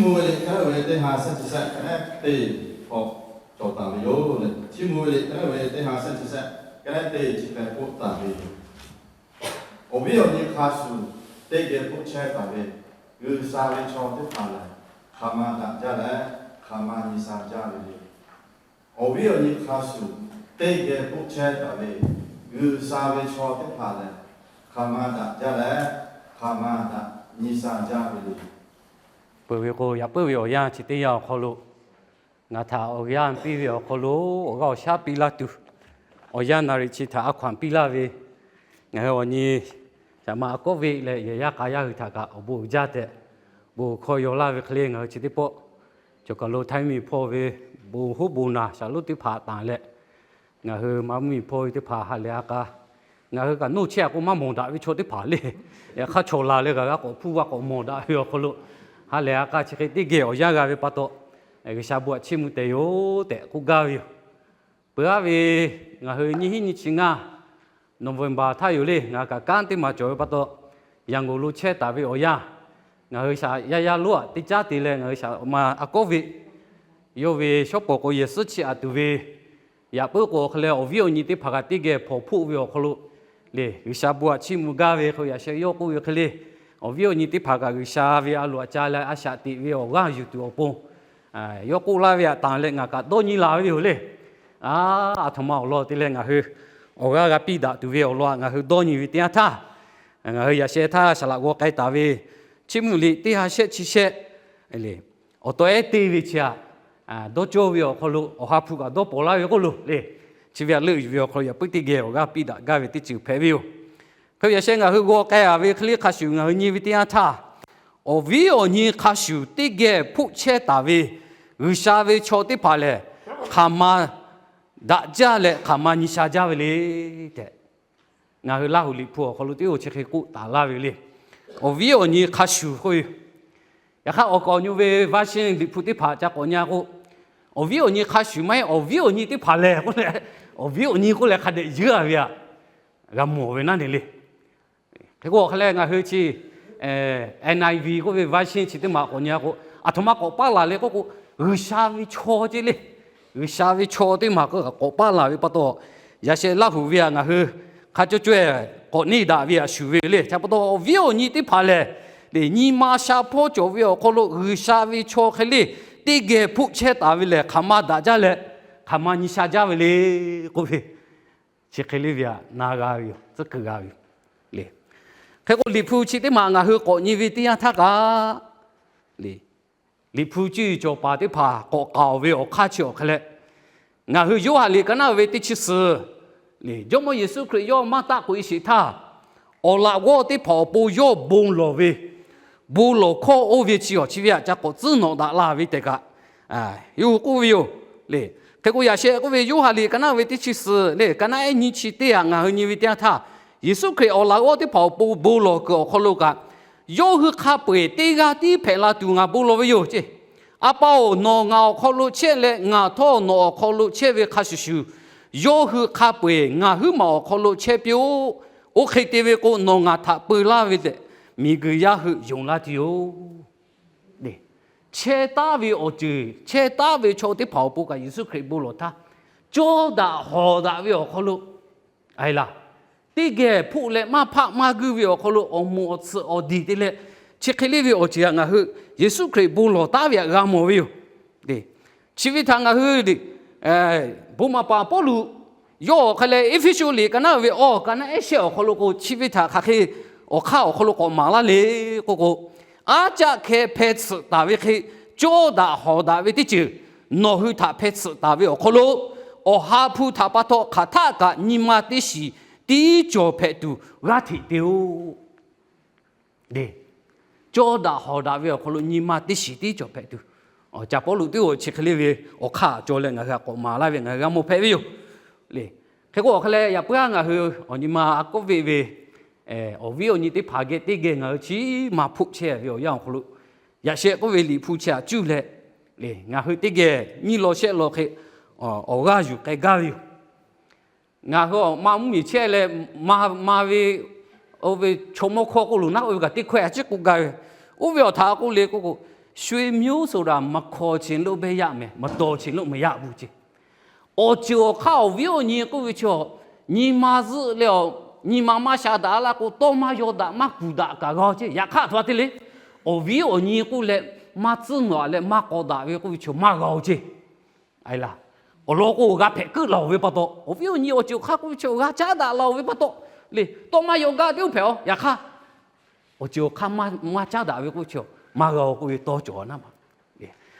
Chiˇ mvuh ve liꞈ ka naˉ ve teˇ ha shehˆ chi shehˆ ka naˉ teˇ hk'awꞈ cawˬ taˍ ve yoˬ le. Chiˇ mvuh ve liꞈ ka naˉ ve teˇ ha shehˆ chi shehˆ ka naˉ teˇ chi hk'e k'oˆ taˍ ve yoˬ. Awˬ viˉ awˬ nyi hk'a shuˍ teˇ geh hpoˆ chehˇ taˍ ve G'uiˬsha ve chaw teˇ hpaˍ lehˬ, hk'aˬ ma daꞈ jaˇ leh hk'aˬ ma nyi sha jaˇ ve le. Awˬ viˉ awˬ nyi hk'a shuˍ teˇ geh hpoˆ chehˇ taˍ ve G'uiˬsha ve chaw teˇ hpaˍ lehˬ, hk'aˬ ma daꞈ jaˇ leh hk'aˬ ma daꞈ nyi sha jaˇ ve le. Peuˬ ve k'o, yaꞈ puiˉ ve awˬ yanˇ chi teˇ yanˇ awˬ hk'aw lo ngaˬ htaꞈ awˬ g'aˇ piˇ ve awˬ hk'aw lo awˬ g'aˇ awˬ shaˉ piˇ laˇ tuˬ, awˬ yanˇ naˍriˍ chi htaꞈ a hkaw anˬ piˇ laˇ ve, ngaˬ hui awˬ nyi shaˍ ma a kawˆ ve leh yehˬ yaˇ k'a yaˇ hui htaꞈ kaꞈ awˬ bon uiˍ jaˇ tehꞈ bon hkawˇ yaw laˇ ve hk'e le, ngaˬ hui chi teˇ pawˆ cawˬ kaˬ lo htaiˇ miˬ hpawˇ ve bon hoˉ bon naˬ shaˍ lonˉ teˇ hpaˍ tanˬ leh, ngaˬ hui Manˇ mvuhˇmiˬ hpawˇ ve teˇ hpaˍ ha lehˬ a k'a, ngaˬ hui kaꞈ noˇ chehˇ a k'o maˇ mawˬ daꞈ ve chaw teˇ hpaˍ le. Yaꞈ hk'aˇ chaw la leh g'a g'a k'awꞈ hpuˇ g'a k'awꞈ mawˬ daꞈ ve awˬ hk'aw lo, ha lehˬ a k'a chi hk'e teˇ geh awˬ yanˇ g'a ve pa taw, G'uiˬsha bon htaꞈ chiˇ mvuh tehꞈ yoˬ tehꞈ k'oˆ gaˇ ve yoˬ. Peuˬ aˉ ve, ngaˬ hui nyiˇ hinˉ nyiˇ chi ngaˇ November htaˇ yoˬ le, ngaˬ kaꞈ kanˉ teˇ maˬ cawˬ ve pa taw, Yangon lo chehˇ taˍ ve awˬ yanˇ, ngaˬ hui shaꞈ yaˇ yaˇ lonˉ aꞈ teˇ caˉ te leh ngaˬ hui shaꞈ ma a kawˆ ve, yawˇ ve shawˉ pawˍ k'o yehˬ suhˉ chi aꞈ tuˬ ve, yaꞈ puiˉ k'o hk'e leh awˬ viˉ awˬ nyi teˇ hpaˍ kaꞈ teˇ geh hpawnˬ hpoˆ ve awˬ hk'aw lo le, G'uiˬsha bon htaꞈ chiˇ mvuh gaˇ ve hk'e, yaꞈ sheh yawˇ k'oˆ ve hk'e le, awˬ viˉ awˬ nyi teˇ hpaˍ kaꞈ G'uiˬsha ve a loꞈ a ca leh a shaꞈ teꞈ ve awˬ g'aˇ yuˬ tuˬ awˬ pon, yawˇ k'oˆ laˇ ve htaꞈ tanˬ leh ngaˬ kaꞈ dawˇ nyi la ve yoˬ le. Aˬ htoꞈ ma awˬ lawn te leh ngaˬ hui awˬ g'aˇ g'a piˇ daꞈ tuˬ ve awˬ lawn ngaˬ hui dawˇ nyi ve teˇ yanˇ htaˇ, ngaˬ hui yaꞈ sheh htaˇ saˍ laꞈ g'aw k'ai taˍ ve Chiˇ mvuh liꞈ teˇ ha shehˆ chi shehˆ le, awˬ taw ehˉ te ve chi aꞈ, dawˇ cawˇ ve awˬ hk'aw lo awˬ ha hpu kaꞈ dawˇ pawnˍ laˇ ve k'oˆ lo le, chi ve aꞈ leuˆ yuˬ ve awˬ hk'aw lo yaꞈ puiˉ teˇ geh awˬ g'aˇ piˇ daꞈ gaˇ ve teˇ ceuˬ hpehꞈ ve yoˬ. Hk'e yaꞈ sheh ngaˬ hui g'aw k'ai a ve hk'e le hk'a shuˍ ngaˬ hui nyi ve teˇ yanˇ htaˇ, awˬ viˉ awˬ nyi hk'a shuˍ teˇ geh hpoˆ chehˇ taˍ ve G'uiˬsha ve chaw teˇ hpaˍ lehˬ, hk'aˬ ma daꞈ jaˇ leh hk'aˬ ma nyi sha jaˇ ve le tehꞈ, ngaˬ hui Laˇ huˍ Liꞈ hpu awˬ hk'aw lo teˇ g'aˇ chi hk'e k'oˆ taˍ laˇ ve le. Awˬ viˉ awˬ nyi hk'a shuˍ k'oˆ ve, yaꞈ hk'aˇ awˬ k'awꞈ nyi ve version Liꞈ hpu teˇ hpaˍ ca k'awꞈ nyi k'o, awˬ viˉ awˬ nyi hk'a shuˍ maˇ heˆ, awˬ viˉ awˬ nyi teˇ hpaˍ lehˬ k'oˆ leh, awˬ viˉ awˬ nyi k'oˆ leh hk'a dehꞈ yuˬ a ve aꞈ g'a mawˬ ve naˉ ne le. Hk'e k'o hk'e leh ngaˬ hui chi NIV k'oˆ ve version chi teˇ maˬ k'awꞈ nyi k'o, aˬ htoꞈ ma k'awꞈ paˉ laˬ le k'oˆ k'o, G'uiˬsha ve chaw ce le. G'uiˬsha ve chaw teˇ maˬ k'oˆ k'awꞈ paˉ laˬ ve pa taw, yaꞈ sheh Laˇ huˍ ve aꞈ ngaˬ hui hk'a cawˇ caweh k'awꞈ neˇ daꞈ ve aꞈ shuˍ ve le. Chi pa taw awˬ viˉ awˬ nyi teˇ hpaˍ lehˬ, le nyi ma sha hpawˇ cawˬ ve awˬ hk'aw lo G'uiˬsha ve chaw hk'e le teˇ geh hpoˆ chehˇ taˍ ve lehˬ, hk'aˬ ma daꞈ jaˇ leh hk'aˬ ma nyi sha jaˇ ve le k'oˆ ve, chi hk'e le ve aꞈ na g'a ve yoˬ, tcuhˉ kuiˬ g'a ve yoˬ le. Hk'e k'o Liꞈ hpu chi teˇ maˬ ngaˬ hui k'awꞈ nyi ve teˇ yanˇ htaˇ kaꞈ le, Liꞈ hpu cuˇ yiˍ cawˬ paˍ teˇ hpaˍ k'awꞈ k'aoˍ ve awˬ hk'aˇ chi awˬ hk'e leh, ngaˬ hui Yoˇhanˬ liꞈ ka naˉ ve teˇ chi suhˍ le, Jawˇmawˇ Yeˍsuˆ Hkriꞈ yawˇ maˇ taˆ k'oꞈ e sheˍ htaˇ, awˬ laꞈ g'awˇ teˇ hpaˍ awˬ pon yawˇ bon lawˬ ve, bon lawˬ hkawˇ oˇ ve chi awˬ chi ve aꞈ ca k'awꞈ tcuhˉ nawꞈ daꞈ la ve tehꞈ kaꞈ, yawˇ hui k'oˆ ve yoˬ le. Hk'e k'o yaꞈ sheh k'oˆ ve Yoˇhanˬ liꞈ ka naˉ ve teˇ chi suhˍ le, ka naˉ ehˉ nyiˇ chi teˇ aꞈ ngaˬ hui nyi ve teˇ yanˇ htaˇ, Yeˍsuˆ Hkriꞈ awˬ laꞈ g'awˇ teˇ hpaˍ awˬ pon bon lawˬ kuiˬ awˬ hk'aw lo kaꞈ, yawˇ hui hk'a peu-eˬ teˇ g'aˇ tiˉ hpehꞈ la tuˬ ngaˬ bon lawˬ ve yoˬ ce. A pa-oˬ, nawˬ ngaˬ awˬ hk'aw lo chehˇ leh ngaˬ htawˇ nawˬ awˬ hk'aw lo chehˇ ve hk'a shuˍ shuˍ, yawˇ hui hk'a peu-eˬ ngaˬ huiˉ maˬ awˬ hk'aw lo chehˇ piˇ-oˆ. Oˇ hk'e te ve k'o, nawˬ ngaˬ htaꞈ peu laˇ ve tehꞈ miˬguiˬ yaˇ hui yonˍ laˇ tuˬ yoˬ. Chehˇ taˉ ve awˬ ceuˬ chehˇ taˉ ve chaw teˇ hpaˍ awˬ pon kaꞈ Yeˍsuˆ Hkriꞈ bon lawˬ htaˇ, cawˇ daꞈ hawˍ daꞈ ve awˬ hk'aw lo, a e laˬ, teˇ geh hpoˆ leh maˇ hpaˆ maˇ guiˇ ve awˬ hk'aw lo awˬ moˍ awˬ tsuhꞈ awˬ diˬ te leh, chi hk'e le ve awˬ ceuˬ aꞈ ngaˬ hui Yeˍsuˆ Hkriꞈ bon lawˬ taˉ ve aꞈ g'a mawˬ ve yoˬ. Chi ve htaꞈ ngaˬ hui bon maˍ paˍ Pawˇluꞈ yawˇ awˬ hk'e leh Eˇfeˇsuꞈ liꞈ ka naˉ ve awˬ ka naˉ ehˉ shehˆ awˬ hk'aw lo k'o, chi ve htaꞈ hk'aˬ hk'e awˬ hk'aˇ awˬ hk'aw lo k'awꞈ maˍ laˇ le k'oˆ k'o, aˉ caˆ hkeh hpeh tsuhꞈ taˍ ve hk'e, cawˇ daꞈ hawˍ daꞈ ve teˇ ceuˬ nawˬ hui htaꞈ hpeh tsuhꞈ taˍ ve awˬ hk'aw lo, Awˬ ha hpu htaꞈ pa taw hk'aˬ htaˆ kaꞈ nyi ma teˇ shiˍ tiˉ cawˬ hpehꞈ tuˬ g'aˇ hteꞈ te-oˆ. Cawˇ daꞈ hawˍ daꞈ ve awˬ hk'aw lo nyi ma teˇ shiˍ tiˉ cawˬ hpehꞈ tuˬ, Caˍ Pawˇluꞈ teˇ g'aˇ chi hk'e le ve awˬ hk'aˇ cawˬ leh ngaˬ hui htaꞈ k'awꞈ maˍ laˇ ve ngaˬ hui g'a mawˬ hpehꞈ ve yoˬ. Hk'e k'o awˬ hk'e leh yaꞈ puiˉ ngaˬ hui awˬ nyi ma a kawˆ ve ve awˬ viˉ awˬ nyi teˇ hpaˍ geh teˇ geh ngaˬ hui chi ma hpoˆ chehˇ ve awˬ yanˇ awˬ hk'aw lo, yaꞈ sheh k'oˆ ve Liꞈ hpu chi aꞈ cuˇ leh, ngaˬ hui teˇ geh nyiˇ law shehˆ law hk'e awˬ g'aˇ yuˬ k'ai gaˇ ve yoˬ. Ngaˬ hui awˬ ma mvuhˇmiˬ chehˇ leh, ma ve, oˇ ve chaw mawˇ hkawˇ k'oˆ lo naˉ oˇ ve kaꞈ teˇ hkawehˇ a ciˉ k'oˆ gaˇ ve. Oˇ ve awˬ htaꞈ k'oˆ le k'oˆ k'o, ရွှေမျိုးဆိုတာ မခေါ်ချင်လို့ပဲရမယ်၊ မတော်ချင်လို့မရဘူး ceˇ. Awˬ ceuˬ awˬ hk'aˇ awˬ viˉ awˬ nyi k'oˆ ve chi, nyi ma zuhˆ leh, nyi ma maˇ sha daꞈ laˇ k'o, tawˇ maˇ yaw daꞈ maˇ kuˬ daꞈ kaꞈ g'a-oˬ ceˇ. Yaꞈ hk'aˇ a htoꞈ ma te le, awˬ viˉ awˬ nyi k'oˆ leh maˇ tcuhˉ nawꞈ leh maˇ k'aw daꞈ ve k'oˆ ve chi maˇ g'a-oˬ ceˇ. Awˬ lawn k'o, g'a hpehꞈ keuˆ laˬ-oˬ ve pa taw, awˬ viˉ awˬ nyi awˬ ceuˬ awˬ hk'aˇ k'oˆ ve chi g'a caˉ daꞈ laˬ-oˬ ve pa taw, le tawˇ maˇ yaw gaˇ teˇ oˇ hpehꞈ-oˬ. Yaꞈ hk'aˇ, awˬ ceuˬ awˬ hk'aˇ maˇ caˉ daꞈ ve k'oˆ ve chi maˇ g'a-oˬ k'oˆ ve tawˇ cawˬ naˇ ma.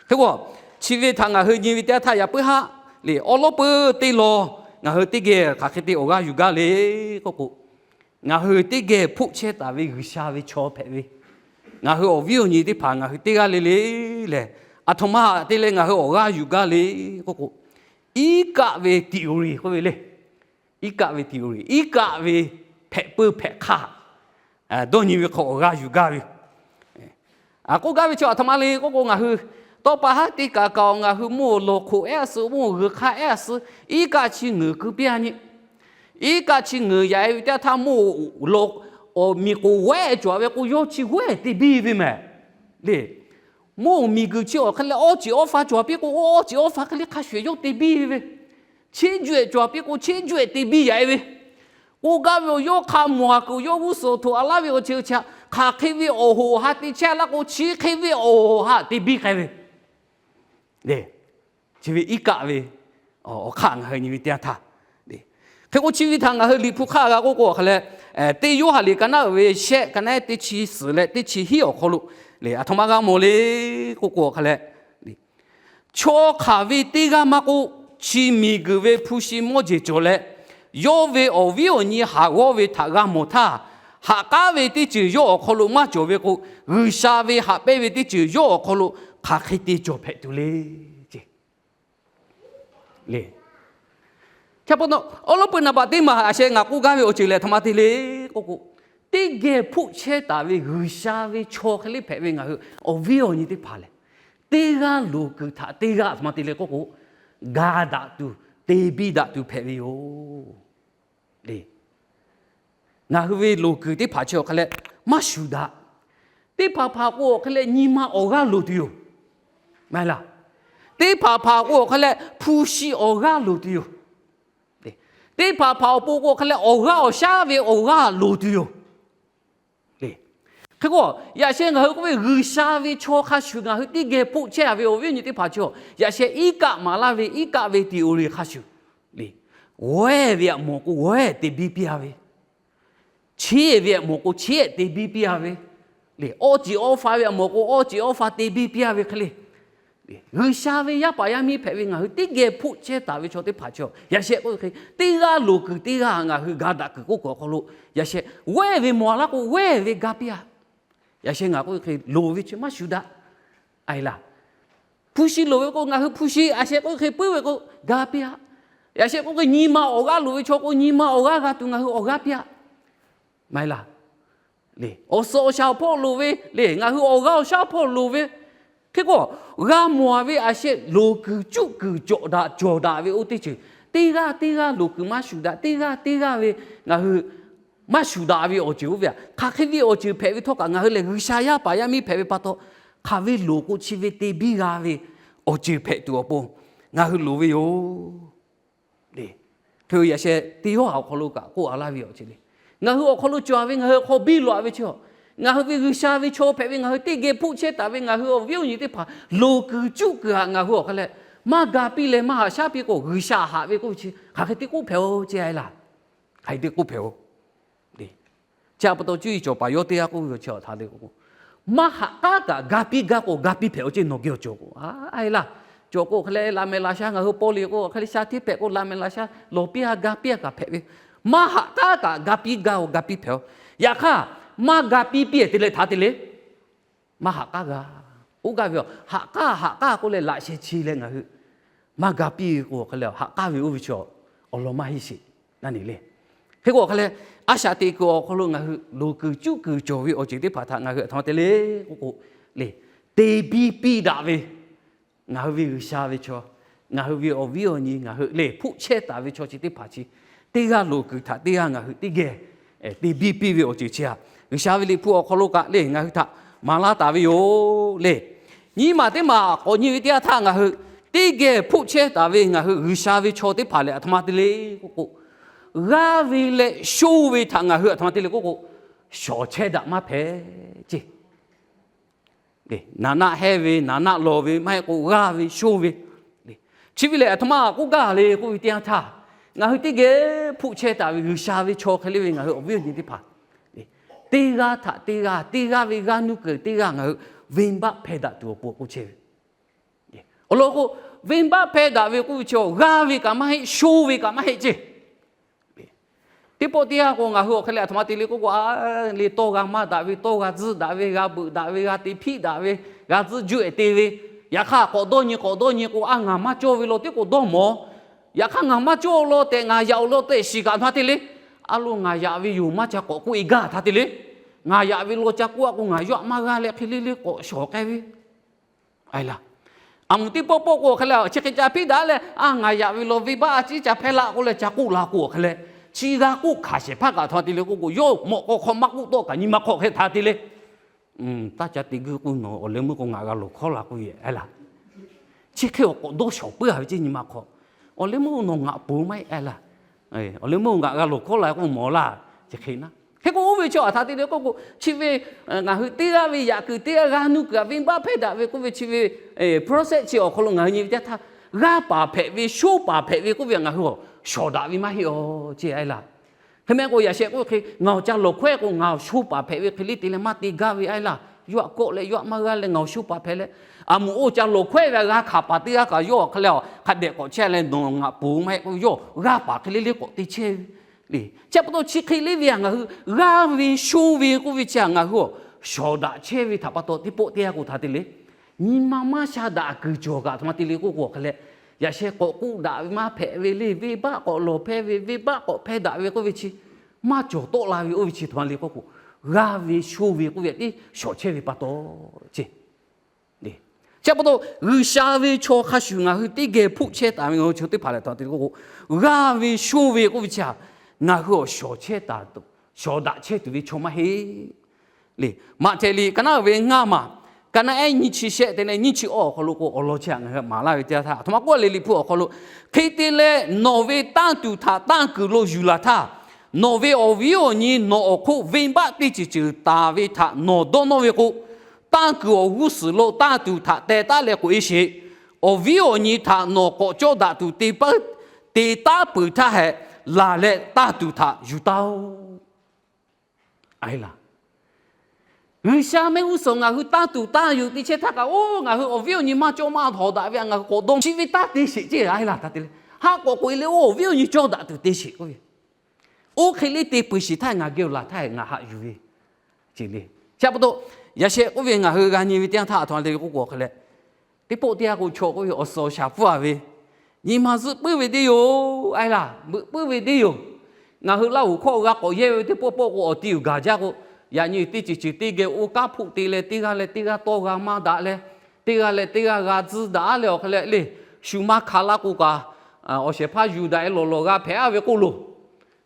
Hk'e k'o, chi ve htaꞈ ngaˬ hui nyi ve teˇ yanˇ htaˇ yaꞈ puiˉ haˆ le, awˉ lawˉ peuˬ teˇ lawn ngaˬ hui teˇ geh hk'aˬ hk'e te awˬ g'aˇ yuˬ gaˇ le k'oˆ k'o, ngaˬ hui teˇ geh hpoˆ chehˇ taˍ ve G'uiˬsha ve chaw hpehꞈ ve, ngaˬ hui awˬ viˉ awˬ nyi teˇ hpaˍ ngaˬ hui teˇ g'aˇ le le lehˬ, aˬ htoꞈ ma haꞈ te leh ngaˬ hui awˬ g'aˇ yuˬ gaˇ le k'oˆ k'o, iˉ kaˆ ve tiꞈ uˍ riˍ k'oˆ ve le. Iˉ kaˆ ve tiꞈ uˍ riˍ, iˉ kaˆ ve hpehꞈ peuˇ hpehꞈ hk'aˇ, dawˇ nyi ve hk'aw awˬ g'aˇ yuˬ gaˇ ve. K'oˆ gaˇ ve chi aˬ htoꞈ ma le k'oˆ k'o, ngaˬ hui tawˇ pa haˉ te kaꞈ kaꞈ-oˬ, ngaˬ hui mvuhˇ awˬ lawˬ hk'oꞈ ehˉ suh, mvuhˇ awˬ g'uiˬ hk'aˇ ehˉ suh, iˉ kaˆ chi ngeuˍ keu piˇ-a nyi. Iˉ kaˆ chi ngeuˍ yaꞈ-e ve teˇ yanˇ htaˇ, mvuhˇ awˬ lawˬ, awˬ miˬ k'oˍ g'awehˇ cawˬ ve k'o, yawˇ chi g'awehˇ te biˇ ve mehˍ le. Mvuhˇ awˬ miˬ guiˬ chi awˬ hk'e leh awˇ ceˬ awˇ fa cawˬ piˇ k'o, awˇ ceˬ awˇ fa hk'e le hk'a shuˍ yawˇ te biˇ ve. Cheˇ juˆ-ehˍ cawˬ piˇ k'o, cheˇ juˆ-ehˍ te biˇ yaꞈ-e ve. K'oˆ gaˇ ve awˬ, yawˇ hk'a mawˬ-a kuiˬ yawˇ g'uˇ suhˍ htoꞈ a laˇ ve awˬ ceuˬ chi htaꞈ hk'aˬ hk'e ve awˬ hoꞈ awˬ ha te chehˇ laˇ k'o, chi hk'e ve awˬ hoꞈ awˬ ha te biˇ k'ai ve le. Chi ve iˉ kaˆ ve awˬ hk'aˇ ngaˬ hui nyi ve teˇ yanˇ htaˇ, hk'e k'o chi ve htaꞈ ngaˬ hui Liꞈ hpu hk'aˇ g'a k'oˆ k'o, awˬ hk'a leh teˇ Yoˇhanˬ liꞈ ka naˉ uiˍ ve shehˆ, ka naˉ teˇ chi suhˍ leh teˇ chi hiˉ awˬ hk'aw lo le, aˬ htoꞈ ma g'a mawˬ le k'oˆ k'o, awˬ hk'a leh chaw hk'aˬ ve teˇ g'aˇ maˇ k'oˆ, chi miˬguiˬ ve hpu shi mawˇ jeˬ cawˬ leh, yawˇ ve awˬ viˉ awˬ nyi haꞈ g'awˇ ve htaꞈ g'a mawˬ htaˇ, haꞈ k'aˉ ve teˇ ceuˬ yawˇ awˬ hk'aw lo maˇ cawˬ ve k'o, G'uiˬsha ve haꞈ pehnˇ ve teˇ ceuˬ yawˇ awˬ hk'aw lo hk'aˬ hk'e te cawˬ hpehꞈ tuˬ le, ceˇ le. Awˉ lawˉ peuˬ naˍ baꞈ teˇ maˬ a sheh ngaˬ k'oˆ gaˇ ve awˬ ceuˬ lehˬ, aˬ htoꞈ ma te le k'oˆ k'o, teˇ geh hpoˆ chehˇ taˍ ve G'uiˬsha ve chaw hk'e le hpehꞈ ve ngaˬ hui awˬ viˉ awˬ nyi teˇ hpaˍ lehˬ, teˇ g'aˇ loˍ kuiˬ htaꞈ teˇ g'aˇ aˬ htoꞈ ma te le k'oˆ k'o, ga daꞈ tuˬ, te biˇ daꞈ tuˬ hpehꞈ ve yoˬ le. Ngaˬ hui ve loˍ kuiˬ teˇ hpaˍ chi awˬ hk'a leh maˇ shuˍ daꞈ. Teˇ hpaˍ hpaˍ k'o awˬ hk'a leh nyi ma awˬ g'aˇ loˍ tuˬ yoˬ. Maˇ heˆ laˇ. Teˇ hpaˍ hpaˍ k'o awˬ hk'a leh hpu shi awˬ g'aˇ loˍ tuˬ yoˬ. Teˇ hpaˍ hpaˍ awˬ pon k'o awˬ hk'a leh awˬ g'aˇ awˬ shaˉ ve awˬ g'aˇ loˍ tuˬ yoˬ. Hk'e k'o, yaꞈ sheh ngaˬ hui k'oˆ ve G'uiˬsha ve chaw hk'a shuˍ ngaˬ hui teˇ geh hpoˆ chehˇ-a ve awˬ viˉ awˬ nyi teˇ hpaˍ chi, yaꞈ sheh iˉ kaˆ maˍ laˇ ve iˉ kaˆ ve tiꞈ uˍ riˍ hk'a shuˍ le, g'awehˇ ve aꞈ mawˬ k'o g'awehˇ te biˇ piˇ-a ve, cheˇ ve aꞈ mawˬ k'o cheˇ te biˇ piˇ-a ve le, awˇ ceˬ awˇ fa ve aꞈ mawˬ k'o awˇ ceˬ awˇ fa te biˇ piˇ-a ve hk'e le. G'uiˬsha ve yaˇ paˍ yaˇ miˇ hpehꞈ ve ngaˬ hui teˇ geh hpoˆ chehˇ taˍ ve chaw teˇ hpaˍ chi, yaꞈ sheh k'oˆ ve hk'e teˇ g'aˇ loˍ kuiˬ teˇ g'aˇ ngaˬ hui ga daꞈ kuiˬ k'oˆ kuiˬ awˬ hk'aw lo, yaꞈ sheh g'awehˇ ve mawˬ-a laˇ k'o g'awehˇ ve ga piˇ-a. Yaꞈ sheh ngaˬ k'oˆ ve hk'e loˍ ve chi maˇ shuˍ daꞈ. A e laˇ, hpu shi loˍ ve k'o ngaˬ hui hpu shi a sheh k'oˆ ve hk'e puiˉ ve k'o ga piˇ-a. Yaꞈ sheh k'oˆ ve nyi ma awˬ g'aˇ loˍ ve chaw k'o nyi ma awˬ g'aˇ g'a tuˬ ngaˬ hui awˬ g'aˇ piˇ-a. Maˇ heˆ laˇ. Awˬ suhˍ awˬ shaˍ awˬ hpawˇ loˍ ve le, ngaˬ hui awˬ g'aˇ awˬ shaˉ hpawˇ loˍ ve. Hk'e k'o, g'a mawˬ-a ve a sheh loˍ kuiˬ cuˆ kuiˬ cawˬ daꞈ cawˬ daꞈ ve oˇ teˇ ceuˬ, teˇ g'aˇ teˇ g'aˇ loˍ kuiˬ maˇ shuˍ daꞈ, teˇ g'aˇ teˇ g'aˇ ve ngaˬ hui maˇ shuˍ daꞈ ve awˬ ceuˬ oˇ ve htaꞈ hk'aˬ hk'e ve awˬ ceuˬ hpehꞈ ve htawˇ kaꞈ ngaˬ hui lehˬ G'uiˬsha yaˇ paˍ yaˇ miˇ hpehꞈ ve pa taw, hk'aˬ ve loˍ k'o chi ve te biˇ g'a ve awˬ ceuˬ hpehꞈ tuˬ awˬ pon ngaˬ hui loˍ ve yoˬ. Hk'e yaꞈ sheh teˇ yawˇ awˬ hk'aw lo kaꞈ k'oˆ-a laˇ ve awˬ ceuˬ le, ngaˬ hui awˬ hk'aw lo cawˬ-a ve ngaˬ hui hk'aw biˇ lawꞈ-a ve chi, ngaˬ hui ve G'uiˬsha ve chaw hpehꞈ ve ngaˬ hui teˇ geh hpoˆ chehˇ taˍ ve ngaˬ hui awˬ viˉ awˬ nyi teˇ hpaˍ loˍ kuiˬ cuˆ kuiˬ htaꞈ ngaˬ hui awˬ hk'a leh maˇ ga piˇ leh maˇ haꞈ shaˉ piˇ k'o, G'uiˬsha haꞈ ve k'oˆ ve chi hk'aˬ hk'e te k'oˆ hpehꞈ-oˬ ceˇ a e laˇ. Hk'aˬ hk'e te k'oˆ hpehꞈ-oˬ. Chi pa taw cuˇ yiˍ cawˬ paˍ yawˇ teˇ g'aˇ k'oˆ ve chi htaꞈ le k'o, maˇ haꞈ k'aˉ kaꞈ ga piˇ gaˇ k'o ga piˇ hpehꞈ-oˬ ceˇ nawˬ geh awˬ cawˬ k'o, a e laˇ. Cawˬ k'o hk'e leh laꞈ mehˍ laꞈ sha ngaˬ hui paw le k'o hk'e leh sha hteˇ hpehꞈ k'o laꞈ mehˍ laꞈ sha lawˬ piˇ-a ga piˇ-a kaꞈ hpehꞈ ve, maˇ haꞈ k'aˉ kaꞈ ga piˇ gaˇ-oˬ ga piˇ hpehꞈ-oˬ. Yaꞈ hk'aˇ, maˇ ga piˇ piˇ-e te leh htaꞈ te le maˇ haꞈ k'aˉ g'a. Oˇ gaˇ ve a haꞈ k'aˉ haꞈ k'aˉ k'oˆ leh laꞈ sheh chi leh ngaˬ hui maˇ ga piˇ ve k'o hk'e leh haꞈ k'aˉ ve oˇ ve chi awˬ lawn maˇ heˆ sheˍ. Naˇ ne le. Hk'e k'o hk'e leh a shaꞈ teꞈ kuiˬ awˬ hk'aw lo ngaˬ hui loˍ kuiˬ cuˆ kuiˬ cawˬ ve awˬ ceuˬ teˇ hpaˍ htaꞈ ngaˬ hui aˬ htoꞈ ma te le k'oˆ k'o, le te biˇ piˇ daꞈ ve ngaˬ hui ve G'uiˬsha ve chaw, ngaˬ hui ve awˬ viˉ awˬ nyi ngaˬ hui lehˬ hpoˆ chehˇ taˍ ve chaw chi teˇ hpaˍ chi, teˇ g'aˇ loˍ kuiˬ htaꞈ teˇ g'aˇ ngaˬ hui teˇ geh te biˇ piˇ ve awˬ ceuˬ chi htaꞈ G'uiˬsha ve Liꞈ hpu awˬ hk'aw lo kaꞈ le ngaˬ hui htaꞈ maˍ laˇ taˍ ve yoˬ le. Nyiˇ maˬ teˇ maˬ k'awꞈ nyi ve teˇ yanˇ htaˇ, ngaˬ hui teˇ geh hpuˆ chehˇ taˍ ve ngaˬ hui G'uiˬsha ve chaw teˇ hpaˍ lehˬ, aˬ htoꞈ ma te le k'oˆ k'o, g'aˇ ve leh shonˇ ve htaꞈ ngaˬ hui aˬ htoꞈ ma te le k'oˆ k'o, shawˍ chehˇ daꞈ maˇ hpehꞈ ceˇ. Naˍ naˆ hehnˇ ve, naˍ naˆ lawˬ ve, maˇ heˆ k'o g'aˇ ve shonˇ ve. Chi ve lehˬ, aˬ htoꞈ ma k'oˆ gaˇ le k'oˆ ve teˇ yanˇ htaˇ, ngaˬ hui teˇ geh hpuˆ chehˇ taˍ ve G'uiˬsha ve chaw hk'e le ve ngaˬ hui awˬ viˉ awˬ nyi teˇ hpaˍ, teˇ g'aˇ htaꞈ teˇ g'aˇ, teˇ g'aˇ ve g'aˇ nuˇ kuiˬ teˇ g'aˇ ngaˬ hui venˇbaˆ hpehˇ daꞈ tuˬ awˬ pon k'oˆ chehˇ ve. Awˬ lawn k'o, venˇbaˆ hpehˇ daꞈ ve k'oˆ ve chi g'aˇ ve kaꞈ maˇ heˆ, shonˇ ve kaꞈ maˇ heˆ ceˇ. Teˇ pawˆ teˇ yanˇ k'o, ngaˬ hui awˬ hk'e leh aˬ htoꞈ ma te le k'oˆ k'o, a, le tawˇ g'a maˇ daꞈ ve, tawˇ g'a tzuhˇ daꞈ ve, g'a beuꞈ daꞈ ve, g'a te hpiˆ daꞈ ve, g'a tzuhˇ juˇ ehˍ te ve, yaꞈ hk'aˇ k'awꞈ dawˇ nyi k'awꞈ dawˇ nyi k'o, a, ngaˬ maˇ cawˇ ve law teˇ k'o dawˇ mawˬ. Yaꞈ hk'aˇ ngaˬ maˇ cawˇ law tehꞈ ngaˬ yaꞈ awˬ lawn tehꞈ shiˍ kaꞈ htaˇ te le, a lo ngaˬ yaꞈ ve yoˬ maˇ ca k'awꞈ k'oˆ e gaˇ htaˇ te le, ngaˬ yaꞈ ve law ca k'oˆ a k'o ngaˬ yawˇ aꞈ maˇ g'aˇ leh hk'e le le k'awꞈ shawˍ k'ai ve a laˇ. Aˬ mvuhˬ teˇ pawˆ pawˆ k'o awˬ hk'e leh chi hk'e ca hpiˇ daꞈ leh, a, ngaˬ yaꞈ ve law venˇbaˆ a ciˉ ca hpehˇ laˇ k'oˆ leh ca k'oˆ la k'o awˬ hk'e leh, chi g'a k'oˆ hkanˍ shehˍ hpaˇ kaꞈ htaˇ te le k'oˆ k'o, yawˇ mawꞈ k'aw hk'aw maˇ k'oˆ tawˆ kaꞈ nyi ma hk'aw hk'e htaˇ te le, taˇ ca te guˇ k'o nawˬ awˬ leh meuˇ k'o ngaˬ g'a lawˬ hkawˉ la k'oˆ ve a laˇ. Chi hk'e awˬ k'awꞈ dawˇ shawˍ puiˉ a ve ceˇ nyi ma hk'aw. Awˬ leh meuˇ nawˬ ngaˬ ponˬ maˇ heˆ a laˇ. Awˬ leh meuˇ ngaˬ g'a lawˬ hkawˉ la k'o mawˬ laˇ. Chi hk'e naˉ hk'e k'o oˇ ve chi aˬ htaˇ te le k'oˆ k'o, chi ve ngaˬ hui teˇ g'aˇ ve yaꞈ kuiˬ teˇ g'aˇ g'aˇ nuˇ kuiˬ a venˇbaˆ hpehˇ daꞈ ve k'oˆ ve chi ve process chi awˬ hk'aw lo ngaˬ hui nyi ve teˇ htaˇ, g'aˇ paˍ hpehꞈ ve, shonˇ paˍ hpehꞈ ve k'oˆ ve ngaˬ hui awˬ shawˍ daꞈ ve maˇ heˆ a ceˇ a laˇ. Hk'e meh k'o yaꞈ sheh k'oˆ hk'e ngaˬ awˬ ca lawˬ hkawehˇ k'o ngaˬ awˬ shonˇ paˍ hpehꞈ ve hk'e le te leh maˇ te gaˇ ve a laˇ. Yawˇ aꞈ kawˆ leh yawˇ aꞈ maˇ g'aˇ leh ngaˬ awˬ shonˇ paˍ hpehꞈ leh, aˬ mvuhˬ oˇ ca lawˬ hkawehˇ ve g'a hkanˍ paˍ teˇ g'aˇ kaꞈ yawˇ awˬ hk'e leh hk'a dehꞈ k'awꞈ chehˇ leh nawˬ ngaˬ ponˬ maˇ heˆ k'o yawˇ g'aˇ paˍ hk'e le le k'awꞈ te chehˇ ve le. Chi pa taw chi hk'e le ve a ngaˬ hui g'aˇ ve shonˇ ve k'oˆ ve chi a ngaˬ hui awˬ shawˍ daꞈ chehˇ ve htaꞈ pa taw teˇ pawˆ teˇ yanˇ k'o htaˇ te le, nyi ma maˇ sha daꞈ kuiˬ cawˬ kaꞈ aˬ htoꞈ ma te le k'oˆ k'o awˬ hk'e leh, yaꞈ sheh k'awꞈ k'oˆ daꞈ ve maˇ hpehꞈ ve le, venˇbaˆ k'awꞈ lawˬ hpehˇ ve, venˇbaˆ k'awꞈ hpehˇ daꞈ ve k'oˆ ve chi maˇ cawˬ tawˆ la ve oˇ ve chi htaꞈ ma le k'oˆ k'o, g'aˇ ve shonˇ ve k'oˆ ve tiˉ shawˍ chehˇ ve pa taw ceˇ. Chi pa taw G'uiˬsha ve chaw hk'a shuˍ ngaˬ hui teˇ geh hpuˆ chehˇ taˍ ve ngaˬ hui chaw teˇ hpaˍ lehˬ htaꞈ te k'oˆ k'o, g'aˇ ve shonˇ ve k'oˆ ve chi a, ngaˬ hui awˬ shawˍ chehˇ taˍ, shawˍ daꞈ chehˇ tuˬ ve chaw maˇ heˆ le. Maꞈhtehˍ liꞈ ka naˉ uiˍ ve ngaˇ maˬ, ka naˉ ehˉ nyiˇ chi shehˆ te leh nyiˇ chi awˇ awˬ hk'aw lo k'o awˬ lawn chi a ngaˬ hui maˍ laˇ ve teˇ yanˇ htaˇ, aˬ htoꞈ ma k'oˆ le, Liꞈ hpu awˬ hk'aw lo, hk'e te leh nawˬ ve tanˇ tuˬ htaꞈ tanˇ kuiˬ lo yuˬ laˬ htaˇ, nawˬ ve awˬ viˉ awˬ nyi nawˬ awˬ hk'oˆ venˇbaˆ teˇ ceuˬ ceuˬ taˍ ve htaꞈ nawˬ dawˇ nawˇ ve k'o, tanˇ kuiˬ awˬ g'uˇ suhˍ lo tanˇ tuˬ htaꞈ teh taˉ leh k'oꞈ e sheˍ. Awˬ viˉ awˬ nyi htaꞈ nawˬ k'awꞈ cawˇ daꞈ tuˬ te paˉ te taˉ peuˬ htaˇ hehꞈ, laˬ leh tanˇ tuˬ htaꞈ yuˬ taˇ oˆ. G'uiˬsha mehˆ g'uˇ suhˍ ngaˬ hui tanˇ tuˬ tanˇ yuˬ te chehˇ htaˇ kaꞈ, oˇ ngaˬ hui awˬ viˉ awˬ nyi maˇ cawˇ maˇ htawnˍ daꞈ ve a ngaˬ hui k'awꞈ dawˇ chi ve taˇ te sheˍ ceˇ a laˇ htaˇ te leh, haˆ k'awꞈ k'oꞈ e le oˇ awˬ viˉ awˬ nyi cawˇ daꞈ tuˬ te sheˍ k'oˆ ve. Oˇ hk'e le te peuˬ sheˍ htaˇ ngaˬ geh awˬ laˬ htaˇ ngaˬ haꞈ yuˬ ve ceˇ le. Chi pa taw, yaꞈ sheh k'oˆ ve ngaˬ hui g'a nyi ve teˇ yanˇ htaˇ aˬ htoꞈ ma le k'oˆ k'o hk'e leh, teˇ pawˆ teˇ yanˇ k'o chaw k'oˆ ve awˬ suhˍ awˬ shaˍ pfuhˇ a ve, nyi ma zuhˆ puiˉ ve teˇ yoˬ a laˇ, beuꞈ puiˉ ve teˇ yoˬ. Ngaˬ hui Laˇ huˍ hkawˇ g'a k'awꞈ yehˇ ve teˇ pawˆ pawˆ k'o awˬ ti uiˍ gaˬ jaˇ k'o, yaꞈ nyi teˇ ceuˬ ceuˬ teˇ geh oˇ kanˉ hpfuhˆ te leh teˇ g'aˇ leh teˇ g'aˇ tawˇ g'a maˇ daꞈ leh, teˇ g'aˇ leh teˇ g'aˇ g'a tzuhˇ daꞈ leh awˬ hk'e leh le, shu maˇ hkanˍ laˇ k'o kaꞈ, awˬ shehˍ hpaˇ yuˬ daꞈ e lawˬ lawˬ g'a hpehꞈ a ve k'oˆ loˬ.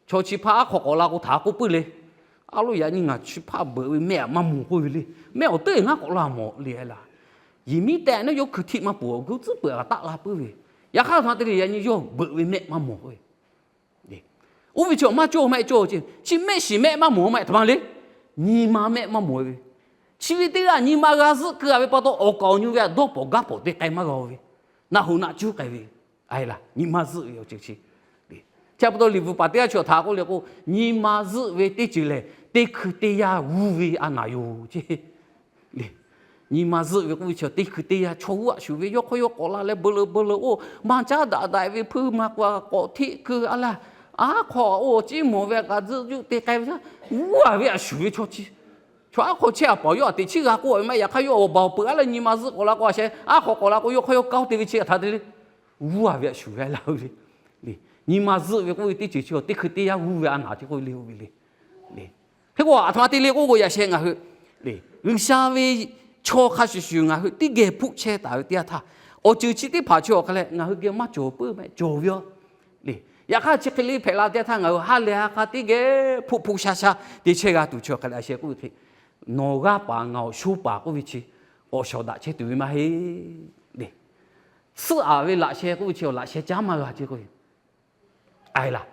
Chaw chi hpaˇ aˉ hk'aw k'awꞈ la k'o htaꞈ k'oˆ puiˉ le. A lo yaꞈ nyi ngaˬ chi hpaˇ beuꞈ ve mehˆ aꞈ maˇ mawˬ k'oˆ ve le. Mehˆ awˬ teˇ ngaˇ k'awꞈ la mawˬ le a laˇ. Yehˬ miˉ tehꞈ naˉ yawˇ hkui htiˆ maˇ peuˬ awˬ g'uˇ tcuhˉ peuˬ kaꞈ taˆ la puiˉ ve. Yaꞈ hk'aˇ htaꞈ te leh yaꞈ nyi yawˇ beuꞈ ve mehˆ maˇ mawˬ k'oˆ ve. Oˇ ve chi awˬ maˇ cawˇ mehˆ cawˇ ceˇ, chi mehˆ shiˍ mehˆ maˇ mawˬ mehˆ htaꞈ ma le. Nyi ma mehˆ maˇ mawˬ ve, chi ve teˇ g'aˇ nyi ma g'a zuhˆ keu a ve pa taw awˬ kaˍ awˬ nyi ve a dawˇ pawˍ gaˇ pawˍ te k'ai maˇ g'a ve, naˆ hoꞈ naˆ cuˉ k'ai ve a laˇ. Nyi ma zuhˆ ve awˬ ceuˬ chi Chi pa taw Liꞈ hpu paˍ teˇ g'aˇ chi awˬ htaꞈ k'oˆ le k'o, nyi ma zuhˆ ve teˇ ceuˬ lehˬ teˇ hkui teˇ yanˇ g'uˇ ve a naˍ yoˬ ceˇ. Nyi ma zuhˆ ve k'oˆ ve chi teˇ hkui teˇ yanˇ chaw g'uˇ a shuˍ ve yawˇ hk'aw yawˇ k'awꞈ la leh beu leuꞈ beu leuꞈ oˇ maˇ caˉ daꞈ daꞈ ve hpuiˇ ma k'awꞈ k'awꞈ hteˆ keu a laˇ. Aˉ hk'aw oˇ ciˉ mawˬ ve a kaꞈ tzuhˆ juˆ te k'ai ve, g'uˇ a ve a shuˍ ve chaw chi, chaw aˉ hk'aw chehˇ a paˍ yawˇ a teꞈ chiˉ g'a k'oˆ ve maˇ heˆ. Yaꞈ hk'aˇ yawˇ awˬ baˬ awˬ peuˬ a leh nyi ma zuhˆ k'awꞈ la k'o a sheh aˉ hk'aw k'awꞈ la k'o yawˇ hk'aw yawˇ kaˇ oˇ te ve chi a htaꞈ te le. G'uˇ a ve a shuˍ ve a laˇ ve le. Nyi ma zuhˆ ve k'oˆ ve teˇ ceuˬ chi teˇ hkui teˇ yanˇ g'uˇ ve a naˍ chi k'oˆ ve le oˇ ve le. Hk'e k'o a htoꞈ ma te le k'oˆ k'o yaꞈ sheh ngaˬ hui G'uiˬsha ve chaw hk'a shuˍ shuˍ ngaˬ hui teˇ geh hpuˆ chehˇ taˍ ve teˇ yanˇ htaˇ, awˬ ceuˬ chi teˇ hpaˍ chi awˬ hk'a leh ngaˬ hui geh maˇ cawˬ puiˉ mehˆ cawˬ ve yoˬ. Yaꞈ hk'aˇ chi hk'e le hpehꞈ la teˇ yanˇ htaˇ ngaˬ hui ha lehˬ ha k'a teˇ geh hpuˆ hpuˆ sha sha te chehˇ g'a tuˬ chi awˬ hk'a leh a sheh k'oˆ ve hk'e, nawˬ g'aˇ paˍ ngaˬ awˬ sho paˍ k'oˆ ve chi awˬ shawˍ daꞈ chehˇ tuˬ ve maˇ heˆ le. Tsuhˇ aˍ ve laꞈ sheh k'oˆ ve chi awˬ laꞈ sheh caˉ maˇ g'a ce k'o, a laˬ,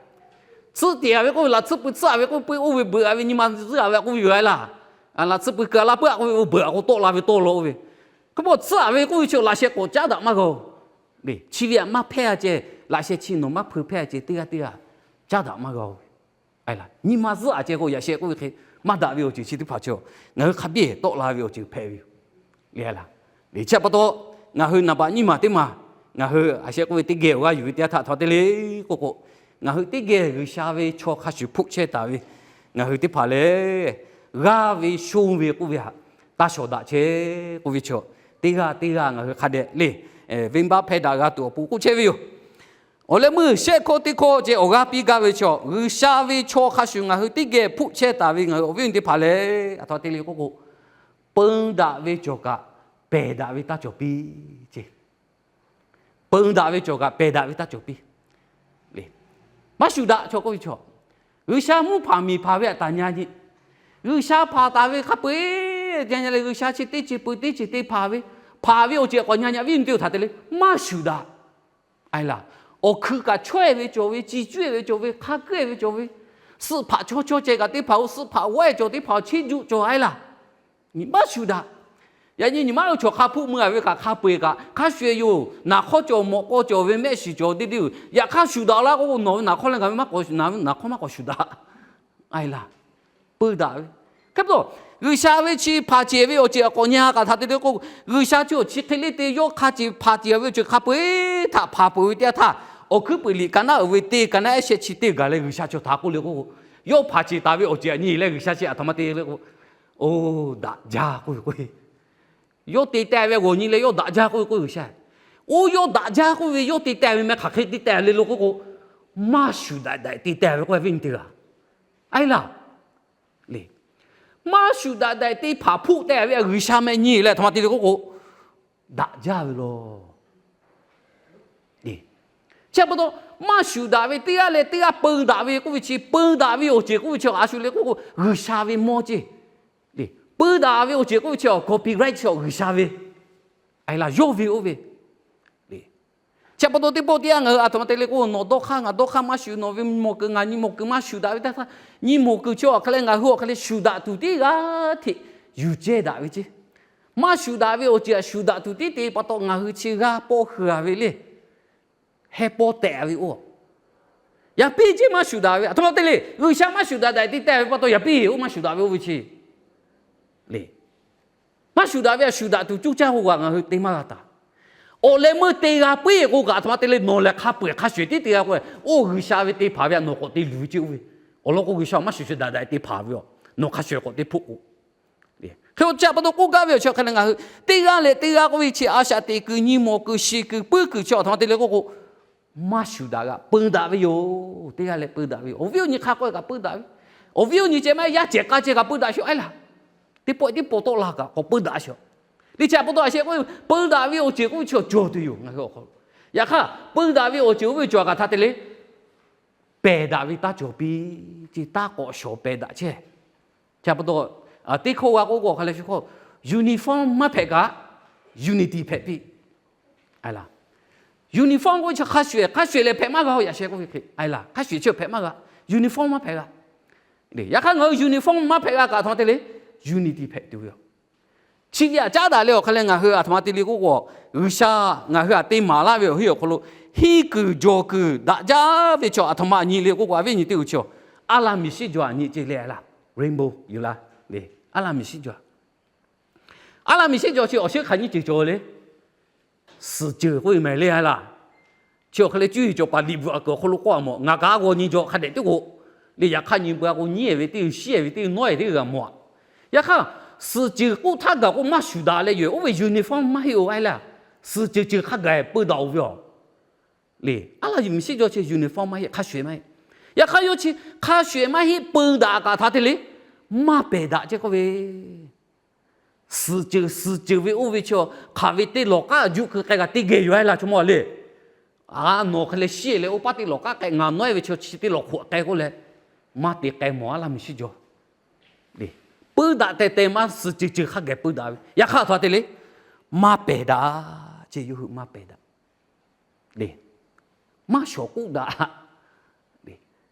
tsuhˇ tiꞈ aˍ ve k'oˆ ve laˬ tsuhˇ pui tsuhˇ aˍ ve k'oˆ ve, oˇ ve beuꞈ aˍ ve nyi ma zuhˆ aˍ ve k'oˆ ve yoˬ a laˬ. Laꞈ tsuhˇ pui keu a laˇ puiˉ a k'oˆ ve, oˇ beuꞈ aˍ k'o tawˆ la ve tawˆ la oˇ ve. Hk'e pa tsuhˇ aˍ ve k'oˆ ve chi awˬ laꞈ sheh k'awꞈ caˉ daꞈ maˇ g'a-oˬ. Chi ve htaꞈ maˇ hpehˇ a ceh, laꞈ sheh chi nawˬ maˇ hpeu hpehˇ a ceh, teˇ g'aˇ teˇ g'aˇ caˉ daꞈ maˇ g'a-oˬ. Nyi ma zuhˆ aˍ ceh k'o, yaꞈ sheh k'oˆ ve hk'e maˇ daꞈ ve awˬ ceuˬ chi teˇ hpaˍ chaw ngaˬ hui hk'a biˇ tawˆ la ve awˬ ceuˬ hpehꞈ ve yoˬ. Chi pa taw, ngaˬ hui naˍ baꞈ nyiˇ maˬ teˇ maˬ, ngaˬ hui a sheh k'oˆ ve teˇ geh awˬ g'aˇ yuˬ ve teˇ yanˇ htaꞈ htaꞈ te le k'oˆ k'o, ngaˬ hui teˇ geh G'uiˬsha ve chaw hk'a shuˍ hpfuhˆ chehˇ taˍ ve, ngaˬ hui teˇ hpaˍ lehˬ, g'aˇ ve shonˇ ve k'oˆ ve htaꞈ taˇ shawˍ daꞈ chehˇ k'oˆ ve chaw, teˇ g'aˇ teˇ g'aˇ ngaˬ hui hk'a dehꞈ le, venˇbaˆ hpehˇ daꞈ g'a tuˬ awˬ pon k'oˆ chehˇ ve yoˬ. Awˬ leh meuˇ shehˆ hkawˇ teˇ hkawˇ ceh awˬ g'aˇ piˇ gaˇ ve chaw, G'uiˬsha ve chaw hk'a shuˍ ngaˬ hui teˇ geh hpfuhˆ chehˇ taˍ ve ngaˬ hui awˬ viˉ awˬ nyi teˇ hpaˍ lehˬ, a htoꞈ ma te le k'oˆ k'o, peun daꞈ ve cawˬ kaꞈ pehˬ daꞈ ve taˇ cawˬ piˇ ce. Peun daꞈ ve cawˬ kaꞈ pehˬ daꞈ ve taˇ cawˬ piˇ. Maˇ shuˍ daꞈ chaw k'oˆ ve chaw, G'uiˬsha mvuhˇ hpanˍ miˬ hpanˍ ve htaꞈ taˍ nya nyi. G'uiˬsha hpanˍ taˍ ve hk'a peu-eˬ nya nya leh, G'uiˬsha chi teˇ ceuˬ peuˬ teˇ ceuˬ te hpanˍ ve, hpanˍ ve awˬ ceuˬ k'awꞈ nya nya viˉ awˬ nyi teˇ hpaˍ htaꞈ te le maˇ shuˍ daꞈ. Awˬ hkui kaꞈ chawehˇ ve cawˬ ve, ci cuˇ-e ve cawˬ ve, hk'a keu-e ve cawˬ ve, suhˆ hpaꞈ chaw chaw ceh kaꞈ teˇ hpaˍ-oˬ, suhˆ hpaꞈ g'awehˇ cawˬ teˇ hpaˍ-oˬ, cheˇ juˆ cawˬ a laˇ. Maˇ shuˍ daꞈ. Yaꞈ nyi nyi ma lo chaw hk'a hpuˆ mui a ve kaꞈ hk'a peu-eˬ kaꞈ hk'a shuˍ-eˬ yoˬ. Naˍ hk'awˇ cawˬ mawꞈ k'aw cawˬ ve mehˆ shiˍ cawˬ deˇ deˇ-oˬ. Yaꞈ hk'aˇ shuˍ daꞈ laˇ k'o, nawˬ ve naˍ hk'awˇ leh ngaˬ ve maˇ k'awꞈ, naˍ hk'awˇ maˇ k'awꞈ shuˍ daꞈ a laˇ. Peu daꞈ ve. Hk'e pa taw, G'uiˬsha ve chi hpanˍ ceˬ ve awˬ ceuˬ a k'awꞈ nya kaꞈ htaꞈ te te k'o, G'uiˬsha chi awˬ chi hk'e le te yawˇ hk'a ceˬ hpanˍ ceˬ ve awˬ ceuˬ hk'a peu-eˬ htaꞈ hpanˍ peuˬ ve teˇ yanˇ htaˇ, awˬ hkuiˉ puiˍ liꞈ ka naˉ uiˍ ve teˇ ka naˉ ehˉ shehˆ chi teˇ gaˬ leh G'uiˬsha chaw htaꞈ k'oˆ le k'o, yawˇ hpanˍ ceˬ taˍ ve awˬ ceuˬ a nyi leh G'uiˬsha chi a htoꞈ ma te le k'o, oˇ daꞈ jaˇ k'oˆ ve k'o, yawˇ te teh ve g'awˬ nyi leh yawˇ daꞈ jaˇ k'oˆ ve k'o G'uiˬsha, oˇ yawˇ daꞈ jaˇ k'oˆ ve yawˇ te teh ve meh hk'aˬ hk'e te teh le lo k'oˆ k'o, maˇ shuˍ daꞈ daꞈ te teh ve k'oˆ ve viˉ nyi teˇ g'aˇ a laˇ. Maˇ shuˍ daꞈ daꞈ te hpanˍ hpuˆ teh ve G'uiˬsha meh nyi leh a htoꞈ ma te le k'oˆ k'o, daꞈ jaˇ ve law. Chi pa taw, maˇ shuˍ daꞈ ve teˇ g'aˇ leh teˇ g'aˇ peun daꞈ ve k'oˆ ve chi, peun daꞈ ve awˬ ceuˬ k'oˆ ve chi a shu le k'oˆ k'o, G'uiˬsha ve mawˇ ceˇ. Peun daꞈ ve awˬ ceuˬ k'oˆ ve chi copyright chi G'uiˬsha ve a laˇ, yawˇ ve oˇ ve. Chi pa taw teˇ pawˆ teˇ yanˇ ngaˬ hui a htoꞈ ma te le k'o, nawˬ dawˇ hk'aˇ ngaˬ dawˇ hk'aˇ maˇ shuˍ, nawˬ ve mawˬ kuiˬ ngaˬ nyi mawˬ kuiˬ maˇ shuˍ daꞈ ve teˇ htaˇ, nyi mawˬ kuiˬ chi awˬ hk'aˬ leh ngaˬ hui awˬ hk'aˬ leh shuˍ daꞈ tuˬ tiˉ g'aˇ hteꞈ yuˬ cehˇ daꞈ ve ceˇ. Maˇ shuˍ daꞈ ve awˬ ceuˬ a shuˍ daꞈ tuˬ tiˉ te pa taw ngaˬ hui chi g'a pawˇ hui a ve le. Heh pawˇ tehꞈ ve oˇ, yaꞈ piˇ ceˇ maˇ shuˍ daꞈ ve a htoꞈ ma te le. G'uiˬsha maˇ shuˍ daꞈ daꞈ te teh ve pa taw yaꞈ piˇ oˇ maˇ shuˍ daꞈ ve oˇ ve chi le. Maˇ shuˍ daꞈ ve a shuˍ daꞈ tuˬ cuˇ caˇ k'o kaꞈ ngaˬ hui te maˇ g'a taˍ. Awˬ leh meuˇ te g'a puiˉ k'o kaꞈ a htoꞈ ma te le, nawˬ lehˬ hk'a peu-eˬ hk'a shuˍ tiˉ te g'a k'o, oˇ G'uiˬsha ve te hpanˍ ve a nawˬ k'awꞈ te luˬ ve ceˇ oˇ ve. Awˬ lawn k'o G'uiˬsha maˇ shuˍ shuˍ daꞈ daꞈ te hpanˍ ve a, nawˬ hk'a shuˍ k'awꞈ te hpfuhˆ k'o, hk'e a chi pa taw k'oˆ gaˇ ve awˬ chi hk'e le, ngaˬ hui teˇ g'aˇ leh teˇ g'aˇ k'oˆ ve chi a shaꞈ teꞈ kuiˬ nyi mawˬ kuiˬ shiˍ kuiˬ puiˉ kuiˬ chi a htoꞈ ma te le k'oˆ k'o, maˇ shuˍ daꞈ g'a peu daꞈ ve yoˬ. Teˇ g'aˇ leh peu daꞈ ve yoˬ. Awˬ viˉ awˬ nyi hk'a k'oˆ kaꞈ peu daꞈ ve, awˬ viˉ awˬ nyi ceh maˇ heˆ, yaˇ cehˬ k'a ceh kaꞈ peu daꞈ sheˍ a laˇ. Teˇ pawˆ teˇ pawˆ tawˆ la kaꞈ k'awꞈ peu daꞈ sheˍ. Liˇ chi a pa taw a sheh k'oˆ ve peu daꞈ ve awˬ ceuˬ k'oˆ ve chi awˬ cawˬ tuˬ yoˬ ngaˬ hui awˬ hk'aw lo. Yaꞈ hk'aˇ peu daꞈ ve awˬ ceuˬ oˇ ve cawˬ kaꞈ htaꞈ te le, pehˬ daꞈ ve taˇ cawˬ piˇ ceˇ, taˇ k'awꞈ shawˍ pehˬ daꞈ chehˇ. Chi pa taw teˇ hkawˇ g'a k'oˆ k'o hk'a leh shu hkawˇ, uniform maˇ hpehꞈ kaꞈ unity hpehꞈ piˇ. Uniform k'oˆ ve chi hk'a shuˍ-eˬ, hk'a shuˍ-eˬ lehˬ hpehꞈ maˇ g'a-oˬ, yaꞈ sheh k'oˆ ve hk'e a laˇ. Hk'a shuˍ-eˬ chi hpehꞈ maˇ g'a, uniform maˇ hpehꞈ g'a. Yaꞈ hk'aˇ ngaˬ hui uniform maˇ hpehꞈ g'a kaꞈ a htoꞈ ma te le, unity hpehꞈ tuˬ ve yoˬ. Chi ve htaꞈ caˉ daꞈ leh awˬ hk'aˇ leh ngaˬ hui a htoꞈ ma te le k'oˆ k'o, G'uiˬsha ngaˬ hui htaꞈ te maˍ laˇ ve awˬ heˆ awˬ hk'aw lo, hiˇ kuiˬ jawˬ kuiˬ daꞈ jaˇ ve chaw a htoꞈ ma nyi le k'oˆ k'o, a viˉ nyi teˇ g'uiˬ chi, a laˇ miˬ shiˉ jaw a nyi ce le a laˇ. Rainbow yoˬ laˇ. A laˇ miˬ shiˉ jaw, a laˇ miˬ shiˉ jaw chi awˬ shinˉ hk'aˬ nyiˇ ceuˬ cawˬ le. Suhˍ ceuˬ k'oˆ ve mehˍ le a laˇ. Chi awˬ hk'e leh cuˇ yiˍ cawˬ paˍ liꞈ bvuhꞈ a kuiˬ awˬ hk'aw lo k'oˆ a mawˬ, ngaˬ kaꞈ a g'aw nyi jaw hk'a dehꞈ teˇ k'o le. Yaꞈ hk'aˇ nyi beuꞈ a k'o nyiˉ-e ve teˇ g'uiˬ, shiˉ-e ve teˇ g'uiˬ, nawˉ-e teˇ g'uiˬ g'a mawˬ a. Yaꞈ hk'aˇ suhˍ ceuˬ k'oˆ htaˇ gaˬ k'o maˇ shuˍ daꞈ leh yoˬ. Oˇ ve uniform maˇ heˆ-oˬ a laˇ. Suhˍ ceuˬ ceuˬ hk'a gaˬ peu daꞈ-oˬ ve a le. A laˇ miˬ shiˉ jaw chi uniform maˇ heˆ, hk'a shuˍ-eˬ maˇ heˆ. Yaꞈ hk'aˇ yawˇ chi hk'a shuˍ-eˬ maˇ heˆ, peu daꞈ kaꞈ htaꞈ te le, maˇ pehˬ daꞈ ceˇ k'oˆ ve. Suhˍ ceuˬ suhˍ ceuˬ ve oˇ ve chi hk'aˬ ve teˇ lawˬ k'aˉ juˆ keu k'ai g'a teˇ geh yoˬ a laˇ. Chaw mawˇ a le, a nawˬ hk'e leh shiˉ-e leh oˇ paˉ teˇ lawˬ k'aˉ k'ai, ngaˬ nawˉ-e ve chi chi teˇ lawˬ hk'oꞈ k'ai k'oˆ leh, maˇ te k'ai mawˬ a laˇ miˬ shiˉ jaw. Peu daꞈ tehˬ tehˬ maˇ suhˍ ceuˬ ceuˬ hk'a gaˬ peu daꞈ ve. Yaꞈ hk'aˇ a htoꞈ ma te le, maˇ pehˬ daꞈ, chi yawˇ hui maˇ pehˬ daꞈ le. Maˇ shawˍ k'oˆ daꞈ le.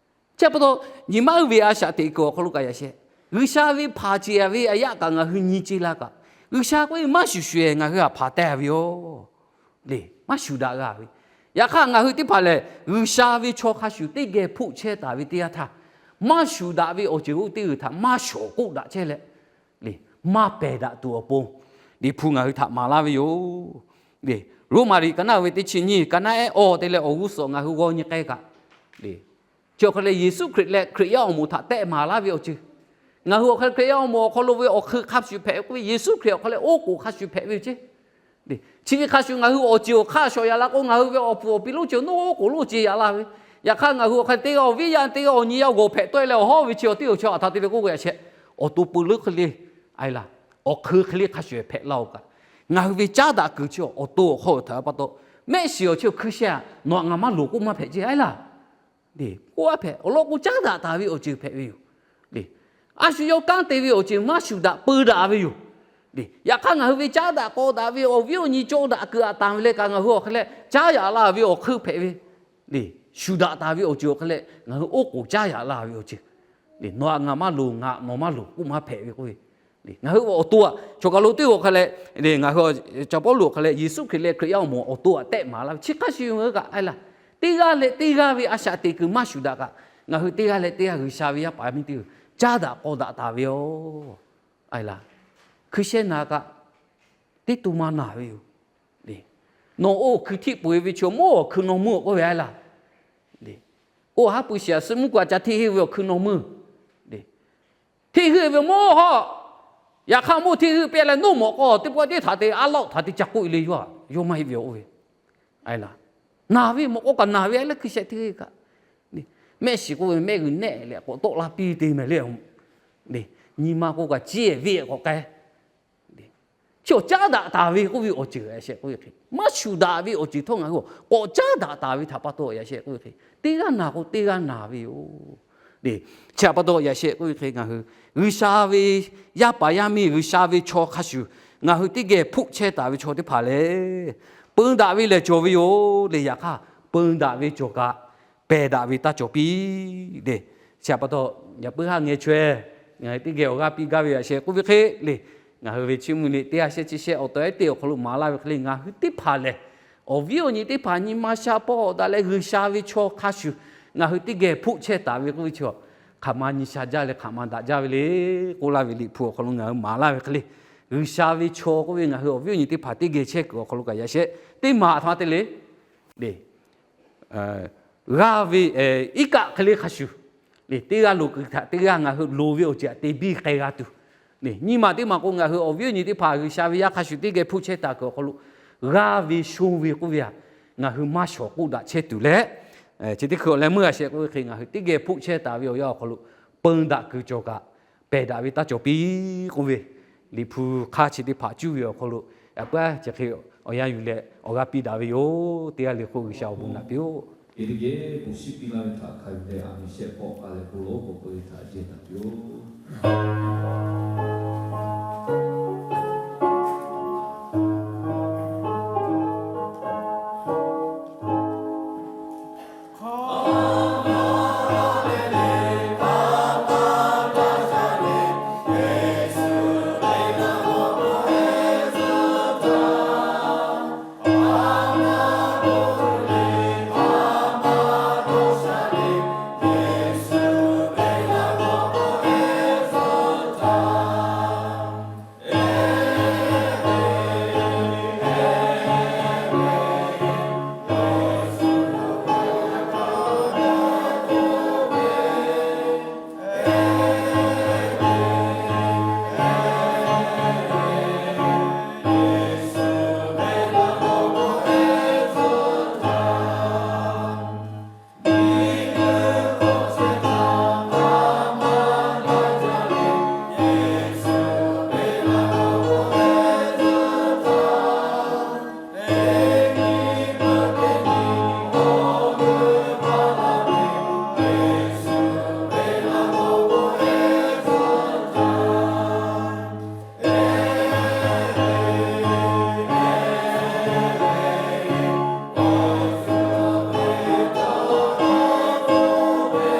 Chi pa taw, nyi ma uiˍ ve a shaꞈ teꞈ kuiˬ awˬ hk'aw lo kaꞈ yaꞈ sheh, G'uiˬsha ve hpanˍ ceˬ ve a yaˆ kaꞈ ngaˬ hui nyi ce la kaꞈ, G'uiˬsha k'oˆ ve maˇ shuˍ shuˍ-eˬ ngaˬ hui htaꞈ hpanˍ teh ve yoˬ le. Maˇ shuˍ daꞈ g'a ve. Yaꞈ hk'aˇ, ngaˬ hui teˇ hpaˍ lehˬ G'uiˬsha ve chaw hk'a shuˍ teˇ geh hpoˆ chehˇ taˍ ve teˇ yanˇ htaˇ, maˇ shuˍ daꞈ ve awˬ ceuˬ oˇ teˇ g'uiˬ htaꞈ maˇ shawˍ k'oˆ daꞈ chehˇ leh, maˇ pehˬ daꞈ tuˬ awˬ pon Liꞈ hpu ngaˬ hui htaꞈ maˍ laˇ ve yoˬ. Roˉmaꞈ liꞈ ka naˆ ve teˇ chi nyiˇ, ka naˆ ehˉ awˬ te leh awˬ g'uˇ suhˍ ngaˬ hui g'aw nyi k'ai kaꞈ, chi awˬ hk'aw leh Yeˍsuˆ Hkriꞈ leh Hkriꞈ yaˇ awˬ moˍ htaꞈ tehˆ maˍ laˇ ve awˬ ceuˬ, ngaˬ hui awˬ hk'aw leh Hkriꞈ yaˇ awˬ moˍ awˬ hk'aw lo ve awˬ hk'eun hk'a shuˍ hpehꞈ k'oˆ ve, Yeˍsuˆ Hkriꞈ awˬ hk'aw leh oˉ k'oˍ hk'a shuˍ hpehꞈ ve yoˬ ceˇ. Chi ve hk'a shuˍ ngaˬ hui awˬ ceuˬ awˬ hk'aˇ shawˍ yaꞈ la k'o, ngaˬ hui ve awˬ puˍ awˬ pi lonˉ ceuˬ naˇ oˉ k'oˍ lonˉ ce yaꞈ la ve. Yaꞈ hk'aˇ, ngaˬ hui awˬ hk'aw leh teˇ g'aˇ awˬ viˉ yaˇ teˇ g'aˇ awˬ nyi yaˇ g'awˬ hpehꞈ tawˆ e leh awˬ hawˉ ve chi awˬ teˇ awˬ chaw a htaꞈ te ve k'oˆ ve yaꞈ sheh, awˬ to peu leuˉ hk'e le, a e laˇ, awˬ hk'eun hk'e le hk'a shuˍ hpehꞈ laˇ-oˬ kaꞈ, ngaˬ hui ve caˉ daꞈ kuiˬ chi awˬ to awˬ hk'aw lo htaꞈ pa taw, mehˆ shiˍ awˬ chi awˬ hkui sheh-a, nawˬ htaꞈ ngaˬ maˇ loˍ k'oˆ maˇ hpehꞈ ceˇ a e laˇ. K'oˆ a hpehꞈ awˬ lawn k'o, caˉ daꞈ taˍ ve awˬ ceuˬ hpehꞈ ve yoˬ. A shu yawˇ kanˉ te ve awˬ ceuˬ maˇ shuˍ daꞈ peu daꞈ ve yoˬ. Yaꞈ hk'aˇ, ngaˬ hui ve caˉ daꞈ k'aw daꞈ ve awˬ viˉ awˬ nyi cawˇ daꞈ kuiˬ aꞈ tanˍ ve leh kaꞈ, ngaˬ hui awˬ hk'aw leh caˉ yaꞈ la ve awˬ hk'eun hpehꞈ ve, shuˍ daꞈ taˍ ve awˬ ceuˬ awˬ hk'aw leh ngaˬ hui oˉ k'oˍ caˉ yaꞈ la ve awˬ ceuˬ, nawˬ htaꞈ ngaˬ maˇ loˍ, ngaˬ nawˬ maˇ loˍ k'oˆ maˇ hpehꞈ ve k'oˆ ve, ngaˬ hui awˬ to aꞈ chaw kaˬ lo teˇ g'aˇ awˬ hk'aw leh, ngaˬ hui Caˇ Pawˇluꞈ awˬ hk'aw leh Yeˍsuˆ Hkriꞈ leh Hkriꞈ yaˇ awˬ moˍ awˬ to aꞈ tehˆ maˍ laˇ ve chi hk'a shuˍ yoˬ kaꞈ a e laˇ. Teˇ g'aˇ leh teˇ g'aˇ ve a shaꞈ teꞈ kuiˬ maˇ shuˍ daꞈ kaꞈ, ngaˬ hui teˇ g'aˇ leh teˇ g'aˇ G'uiˬsha ve yaˇ paˍ yaˇ miˇ teˇ g'aˇ caˉ daꞈ k'aw daꞈ taˍ ve yoˬ. A e laˇ, hkui sheh naˬ kaꞈ, teˇ to ma naˬ ve yoˬ. Nawˬ oˇ hkui htiˆ peu-eˬ ve chaw mawˇ awˬ hkui nawˇ meuˇ k'oˆ ve a e laˇ. Oˇ haˉ pui shiˍ-aꞈ suh mvuhˇ kaꞈ ca hteˇ heuˆ ve awˬ hkui nawˇ meuˇ. Hteˇ heuˆ ve mawˇ hawˉ. Yaꞈ hk'aˇ, mawˇ hteˇ heuˆ pehˇ leh nawˇ mawꞈ k'aw teˇ pawˆ teˇ htaꞈ te a laˇ-oˆ htaꞈ te ca k'oˆ e le, yawˇ maˇ heˆ ve yoˬ k'oˆ ve. A e laˇ, naˬ ve mawꞈ k'aw kaꞈ naˬ ve a leh hkui sheh hteˇ heuˆ kaꞈ, mehˆ shiˍ k'oˆ ve mehˆ g'uiˬ nehˆ leh k'awꞈ tawˆ la piˇ te mehˍ le. Nyi ma k'o kaꞈ ciˇ ve k'awꞈ k'ai. Chi awˬ caˉ daꞈ taˍ ve k'oˆ ve awˬ ceuˬ a sheh k'oˆ ve hk'e, maˇ shuˍ daꞈ ve awˬ ceuˬ htawˇ ngaˬ hui k'awꞈ caˉ daꞈ taˍ ve htaꞈ pa taw a sheh k'oˆ ve hk'e, teˇ g'aˇ naˬ k'o teˇ g'aˇ naˬ ve yoˬ. Chi htaꞈ pa taw a sheh k'oˆ ve hk'e, ngaˬ hui G'uiˬsha ve yaˇ paˍ yaˇ miˇ, G'uiˬsha ve chaw hk'a shuˍ ngaˬ hui teˇ geh hpoˆ chehˇ taˍ ve chaw teˇ hpaˍ lehˬ, peun daꞈ ve lehˬ cawˬ ve yoˬ le. Yaꞈ hk'aˇ, peun daꞈ ve cawˬ kaꞈ, pehˬ daꞈ ve taˇ cawˬ piˇ le. Chi htaꞈ pa taw, yaꞈ puiˉ haˉ ngeh chaweh, ngaˬ hui teˇ geh awˬ g'aˇ piˇ gaˇ ve a sheh k'oˆ ve hk'e le, ngaˬ hui ve Chiˇ mvuh liꞈ teˇ ha shehˆ chi shehˆ awˬ tawꞈ ehˉ teˇ awˬ hk'aw lo maˍ laˇ ve hk'e le, ngaˬ hui teˇ hpaˍ lehˬ, awˬ viˉ awˬ nyi teˇ hpaˍ nyi ma sha hpawˇ daꞈ leh G'uiˬsha ve chaw hk'a shuˍ ngaˬ hui teˇ geh hpoˆ chehˇ taˍ ve k'oˆ ve chi, hk'aˬ ma nyi sha jaˇ leh hk'aˬ ma daꞈ jaˇ ve le k'oˆ laˇ ve Liꞈ hpu awˬ hk'aw lo ngaˬ hui maˍ laˇ ve hk'e le, G'uiˬsha ve chaw k'oˆ ve ngaˬ hui awˬ viˉ awˬ nyi teˇ hpaˍ teˇ geh chehˇ kuiˬ awˬ hk'aw lo kaꞈ yaꞈ sheh teˇ maˬ htaꞈ te le, g'aˇ ve iˉ kaˆ hk'e le hk'a shuˍ le, teˇ g'aˇ loˍ kuiˬ htaꞈ teˇ g'aˇ ngaˬ hui loˍ ve awˬ ceuˬ htaꞈ te biˇ k'ai g'a tuˬ, nyi ma teˇ maˬ k'o, ngaˬ hui awˬ viˉ awˬ nyi teˇ hpaˍ G'uiˬsha ve yaˇ hk'a shuˍ teˇ geh hpoˆ chehˇ taˍ kuiˬ awˬ hk'aw lo g'aˇ ve shonˇ ve k'oˆ ve htaꞈ ngaˬ hui maˇ shawˍ k'oˆ daꞈ chehˇ tuˬ leh, chi teˇ hkui awˬ leh meuˇ a sheh k'oˆ ve hk'e, ngaˬ hui teˇ geh hpoˆ chehˇ taˍ ve awˬ yanˇ awˬ hk'aw lo peun daꞈ kuiˬ cawˬ kaꞈ, pehˬ daꞈ ve taˇ cawˬ piˇ k'oˆ ve, Liꞈ hpu hk'aˇ chi teˇ hpaˍ cuˇ ve awˬ hk'aw lo, yaꞈ puiˉ chi hk'e awˬ yanˇ yuˬ leh awˬ g'aˇ piˇ daꞈ ve yoˬ. Teˇ g'aˇ le k'o G'uiˬsha awˬ bon naꞈ piˇ-oˆ. Eˬ teˇ geh bon shiˍ piˇ laˇ ve htaꞈ hk'a yuˬ leh, a miˍ shehˆ hpawˇ k'a leh bon lawˉ k'awꞈ k'oˆ ve htaꞈ jehˇ taˍ piˇ-oˆ.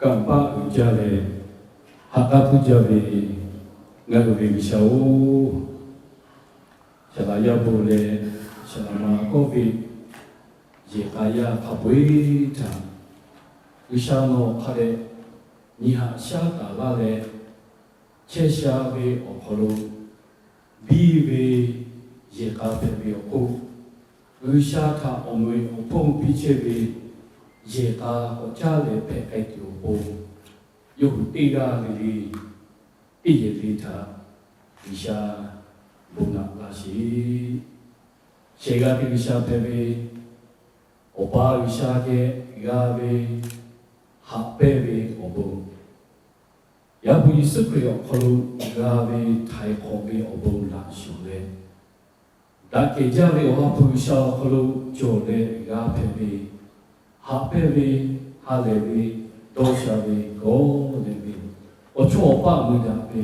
Kanˇ paˆ uiˍ jaˇ leh, ha k'aˉ hpuˇ jaˇ ve ngaˬ hui ve G'uiˬsha-oˬ, saˍ laꞈ yaˇ bon leh saˍ laꞈ ma kawˆ ve yehˬ k'a yaˇ hk'a peu-eˬ htaꞈ G'uiˬsha nawˬ hk'a dehꞈ nyi haꞈ shaˉ taˍ laˇ leh, chehˇ sha ve awˬ hk'aw lo biˇ ve yehˬ k'a hpehꞈ ve awˬ hk'oˆ, G'uiˬsha htaꞈ awˬ meꞈ awˬ hponˇ piˇ chehˇ ve yehˬ k'a k'awꞈ caˉ leh hpehꞈ k'ai tuˬ awˬ pon, yawˇ hui teˇ g'aˇ le le teˇ yehˬ le htaꞈ G'uiˬsha bon naꞈ laˇ sheˍ. Shehˍ g'aˇ teˇ G'uiˬsha hpehꞈ ve, Awˬ pa G'uiˬsha geh g'a ve haꞈ pehnˇ ve awˬ bon, Yaˇ hpu Yeˍsuˆ Hkriꞈ awˬ hk'aw lo g'a ve htaiˍ hk'awꞈ ve awˬ bon laꞈ shawˍ leh, daꞈ kehˬ jaˇ ve Awˬ ha hpu G'uiˬsha awˬ hk'aw lo cawˬ leh g'a hpehꞈ ve, haꞈ pehnˇ ve, ha lehˬ ve, dawˇ sha ve, gawˇ leh ve, awˬ chawˇ awˬ paˆ mui daꞈ ve,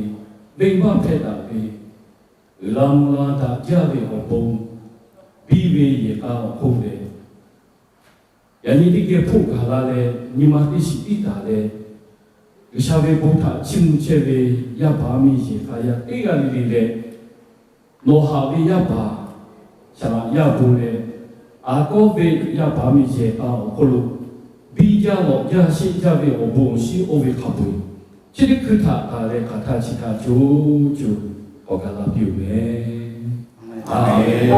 venˇbaˆ hpehˇ daꞈ ve, uiˍ la mvuh la daꞈ jaˇ ve awˬ bon, biˇ ve yehˬ k'a awˬ hk'oˆ leh, yaꞈ nyi teˇ geh hpoˆ gaˬ la leh, nyi ma teˇ shiˍ tiˉ taˍ leh, G'uiˬsha ve bon htaꞈ chiˇ mvuh chehˇ ve yaˇ paˍ miˇ yehˬ k'a yaˇ teˇ g'aˇ le le leh, nawˬ haꞈ ve yaˇ paˍ, saˍ laꞈ yaˇ bon leh, a kawˆ ve yaˇ paˍ miˇ yehˬ k'a awˬ hk'oˆ lo biˇ jaˇ lawꞈ jaˇ sheˆ jaˇ ve awˬ bon awˬ shinˉ oˇ ve hk'a peu-eˬ, chi teˇ hkui htaꞈ taˍ leh hk'aˬ htaˇ chi htaꞈ co co k'awꞈ gaˬ la piˇ-oˬ meh. Aˍmenˍ.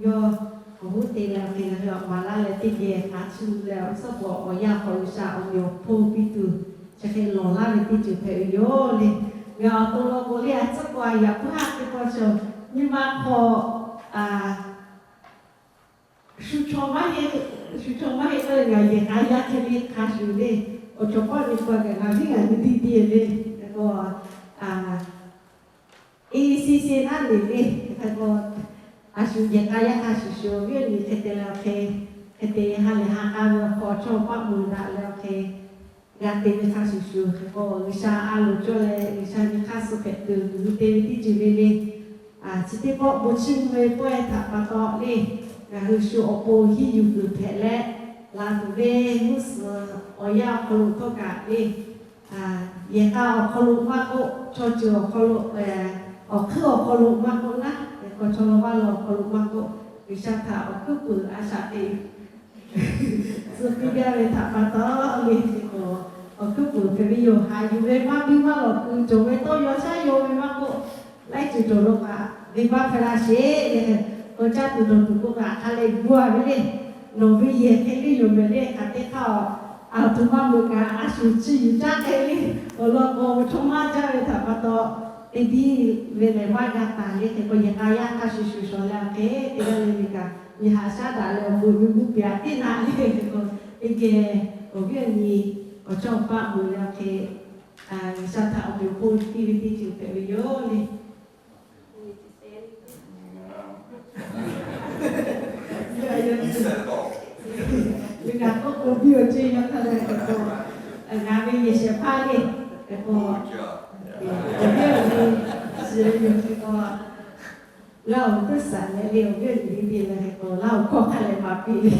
Yawˇ k'awꞈ hoˉ te leh awˬ hk'e ngaˬ hui awˬ maˍ laˇ leh teˇ geh a cuˇ leh awˬ suhˉ k'awꞈ awˬ yanˇ hk'aw G'uiˬsha awˬ meꞈ awˬ hponˇ piˇ tuˬ chi hk'e lawˬ laˇ ve teˇ ceuˬ hpehꞈ ve yoˬ le. Ngaˬ awˬ to law k'o le, a tcuhˉ k'o a yaꞈ puiˉ haˉ teˇ pawˆ chaw nyi ma hk'aw shu chaw maˇ heˆ, shu chaw maˇ heˆ k'oˆ leh ngaˬ yehˬ k'a yaˇ hk'e le hk'a shuˍ le. Awˬ chawˬ pawˆ ve pa kaꞈ ngaˬ viˉ ngaˬ nyi tiˇ tiˇ le. Hk'e k'o, ACC naˉ le le, hk'e k'o, a shu yehˬ k'a yaˇ hk'a shuˍ shuˍ awˬ viˉ awˬ nyi hk'e te leh awˬ hk'e, hk'e te ha lehˬ ha k'a ve awˬ hk'aw chawˇ paˆ mui daꞈ leh awˬ hk'e g'a te ve hk'a shuˍ shuˍ, hk'e k'o G'uiˬsha a loˍ cawˇ leh G'uiˬsha nyi hk'aˇ suh hpehꞈ tuˬ g'uiˬ te ve teˇ ceuˬ le le, chi teˇ pawˆ bon chiˇ mvuh ve pawehˇ htaꞈ pa taw le, ngaˬ hui shu awˬ pon hiˉ yuˬ kuiˬ hpehꞈ leh, la tuˬ ve g'uˇ suhˍ awˬ yanˇ awˬ hk'aw lo htawˇ kaꞈ le, yehˬ k'a awˬ hk'aw lo maˇ k'oˆ, chaw ceuˬ awˬ hk'aw lo, awˬ hkuiˉ awˬ hk'aw lo maˇ k'oˆ naˉ, k'awꞈ chaw la vaˇ la awˬ hk'aw lo maˇ k'oˆ, G'uiˬsha htaꞈ awˬ hkuiˉ puiˍ a shaꞈ teꞈ tcuh piˇ gaˇ ve htaꞈ pa taw le, hk'e k'o awˬ hkuiˉ puiˍ hpehꞈ ve yoˬ. Haꞈ yuˬ ve maˇ biˇ maˇ lawˬ kuiˬ cawˬ ve tawˇ yaw shaˉ yaw ve maˇ k'oˆ, laiˉ ceuˬ cawˬ lo kaꞈ venˇbaˆ hpehˇ laˇ sheˍ le. K'o caˇ tuˬ dawˬ tuˬ k'o kaꞈ hk'a leh gu a ve le. Nawˬ ve yehˬ hk'e le yoˬ mehˍ le, hk'aˬ teˇ hk'aˇ awˬ, a htoꞈ ma meuꞈ kaꞈ a shu chiˇ yuˬ caˉ hk'e le. Awˬ lawn k'o chaw maˇ jaˇ ve htaꞈ pa taw, te biˇ ve lehˬ maˇ g'a taˍ le. Hk'e k'o yehˬ k'a yaˇ hk'a shuˍ shuˍ shawˍ leh awˬ hk'e te g'aˇ le ve kaꞈ, nyi haꞈ shaˉ daꞈ leh awˬ bon ve g'uˇ piˍ-a teˇ naꞈ le. Hk'e k'o teˇ geh awˬ viˉ awˬ nyi awˬ chawˇ paˆ mui leh awˬ hk'e, G'uiˬsha htaꞈ awˬ meꞈ awˬ hponˇ piˇ ve teˇ ceuˬ hpehꞈ ve yoˬ le. Ngaˬ k'oˆ k'o biˇ awˬ ceˇ yaˇ htaˇ leh hk'e k'o, ngaˬ ve yehˬ shehˍ hpaˇ le, hk'e k'o, awˬ viˉ awˬ nyi shiˍ ve yoˬ hk'e k'o, Laˇ-oˬ teˇ saˍ leh le awˬ viˉ awˬ nyi teˇ leh hk'e k'o Laˇ-oˬ hkawˇ hk'a leh maˍ piˇ le.